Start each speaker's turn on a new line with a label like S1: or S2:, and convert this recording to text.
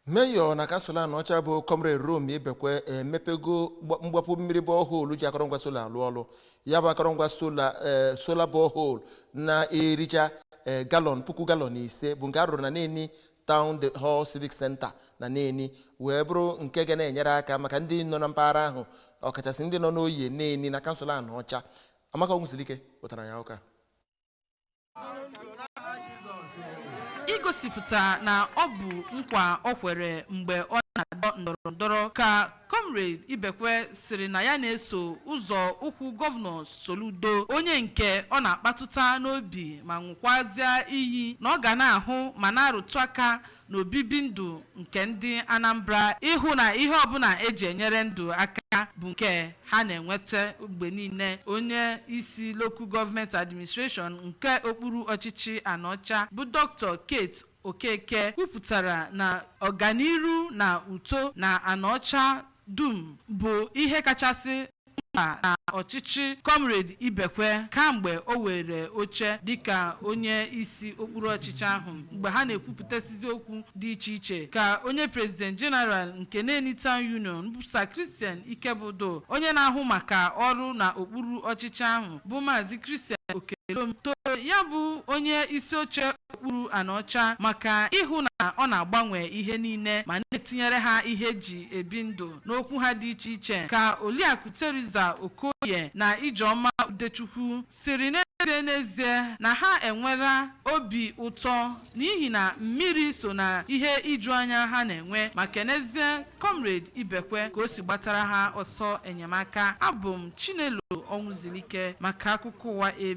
S1: Meyọ na kansụl Anaọcha bụ Comrade Rome Ibekwe emepego mgbapụ mmiri borehole ji akọrọngwa solar alụ ọlụ. Ya bụ akọrọngwa solar, solar borehole na-ericha galọn 5,000 bụ nke a rụrụ na Neni Town Hall Civic Center na Neni, wee bụrụ nke ga na-enyere aka maka ndị nọ na mpaghara ahụ, ọkachasị ndị nọ n'Oye Neni na kansụl Anaọcha. Amaka Ọnwụzilike wetara ya ụka.
S2: Igosipụta na ọ bụ nkwa o kwere mgbe ọ na-adọ ndọrọ ndọrọ ka Comrade Ibekwe siri na ya na-eso ụzọ ụkwụ Gọvanọ Soludo, onye nke ọ na-akpatụta n'obi ma ṅụkwazịa iyi na ọ ga na-ahụ ma na-arụtụ aka n'obibi ndụ nke ndị Anambra, ịhụ na ihe ọbụla eji enyere ndụ aka bụ nke ha na-enweta mgbe niile. Onye isi Local Government Administration nke okpuru ọchịchị Anaọcha bụ Dr. Kate Okeke kwupụtara na ọganiru na uto na Anaọcha dum bụ ihe kachasị mkpa na ọchịchị Comrade Ibekwe kamgbe o were oche dịka onye isi okpuru ọchịchị ahụ. Mgbe ha na-ekwupụtasịzi okwu dị iche iche ka onye President General nke Neni Town Union bụ Sir Christian Ikebudo, onye na-ahụ maka ọrụ na okpuru ọchịchị ahụ bụ Maazị Christian Okelom toro ya bụ onye isi oche okpuru Anaọcha maka ịhụ na ọ na-agbanwe ihe niile ma na-etinyere ha ihe eji ebi ndụ n'okwu ha dị iche iche, ka Oliakụ Teresa Okoye na Ijeọma Udechukwu siri n'ezie n'ezie na ha enwela obi ụtọ n'ihi na mmiri so na ihe iju anya ha na-enwe, ma kenezie Comrade Ibekwe ka o si gbatara ha ọsọ enyemaka. Abụ m Chinelo Ọnwụzilike maka akụkọ ụwa ABC.